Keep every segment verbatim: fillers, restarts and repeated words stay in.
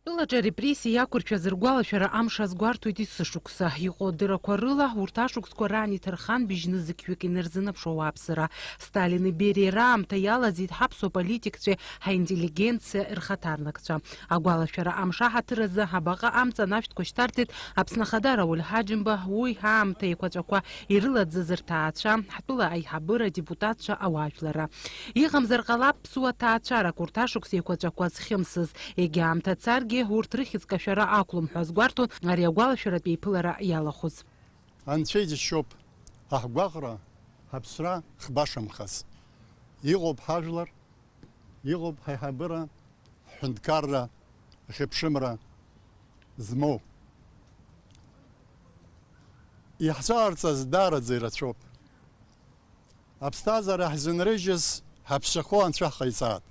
Тәылаҿы арепрессиа иақәыршәаз ргәалашәара амш азгәарҭоит есышықәса. Иҟоу адыррақәа рыла, урҭ ашықәсқәа раан иҭархан быжьнызқьҩык инарзынаԥшуа ауааԥсыра. Сталини Бериа раамҭа иалаӡит ҳаԥсуа политикцәеи ҳаинтеллигенциа рхаҭарнакцәа. Агәалашәара амш аҳаҭыр азы абаҟа амҵан ашәҭқәа шьҭарҵеит Аԥсны Ахада Рауль Ҳаџьымба, уи аамҭа еиқәаҵәақәа ирылаӡыз рҭаацәа, ҳтәыла аиҳабыра, адепутатцәа, ауаажәларра. Иҟамзар ҟалап ԥсуа ҭаацәарак урҭ ашықәс еиқәаҵәақәа зхьымсыз. Егьа аамҭа царгьы урҭ рыхьӡ кашәара ақәлым ҳәа азгәарҭон ари агәалашәаратә еиԥылара иалахәыз. Анцәа иџьшьоуп ҳаҳгәаҟра, ҳаԥсра хбашамхаз. Иҟоуп ҳажәлар, иҟоуп ҳаиҳабыра, ҳҳәынҭқарра, ахьыԥшымра змоу. Иаҳцәаарҵаз даараӡа ирацәоуп. Аԥсҭазаара ҳзынрыжьыз ҳаԥсахо Анцәа ҳҟаиҵааит.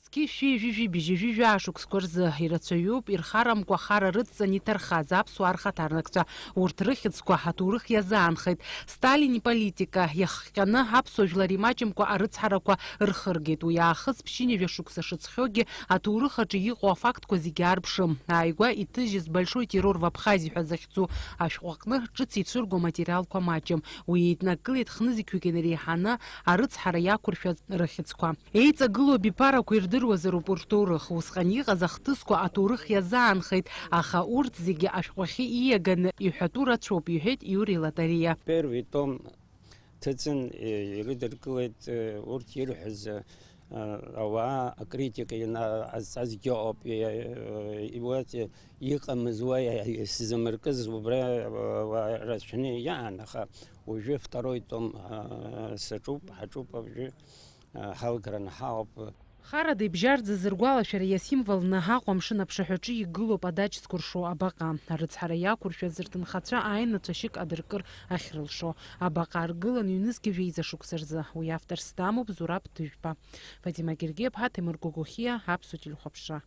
Зқьи шәи жәижәи быжьи жәижәи ашықәсқәа рзы ирацәаҩуп ирхарамкәа ахара рыдҵан иҭархаз аԥсуаа рхаҭарнакцәа. Урҭ рыхьӡқәа ҳаҭоурых иазаанхеит. Сталин иполитика иахҟьаны аԥсуа жәлар имаҷымкәа арыцҳарақәа рхыргеит. Уи аахыс ԥшьынҩажәа шықәса шыҵхьоугьы аҭоурых аҿы иҟоу афактқәа зегьы аарԥшым. Ааигәа иҭыжьыз Большой террор в Абхазии ҳәа захьӡу ашәҟәы аҟны ҿыц ицәырго аматериалқәа маҷым. Уи еиднакылеит хнызқьҩык инареиҳаны арыцҳара иақәыршәаз рыхьӡқәа. Еиҵагылоу абиԥарақәа ирдыруазароуп рҭоурых. Усҟан иҟаз ахҭысқәа аҭоурых иазаанхеит, аха урҭ зегьы ашәҟәахьы ииаганы иҳәатәу рацәоуп, иҳәеит Иури Лотариа. Первый том ҭыҵын, э, ирыдыркылеит, э, урҭ ирҳәаз, э, ауаа акритика иана-, ҟазҵазгьы ыҟоуп, э, э, иуеит, э, иҟамыз уа, э, сзамыркыз убра, э, уа рацәаны иаан, аха уажәы второй том, э, саҿуп, ҳаҿуп уажәы, э, ҳалгараны ҳаауп. Харада ибжьарӡыз ргәалашәара иасимволны Аҟәа амшын аԥшаҳәаҿы игылоуп адаҷ зкәыршоу абаҟа. Арыцҳара иақәыршәаз рҭынхацәа ааины цәашьык адыркыр ахьрылшо. Абаҟа аргылан ҩнызқьи жәеиза шықәса рзы. Уи авторс дамоуп Зураб Ҭыжәба. Фатима Гергиаԥҳа, Ҭемыр Гогохиа, Аԥсуа телехәаԥшра.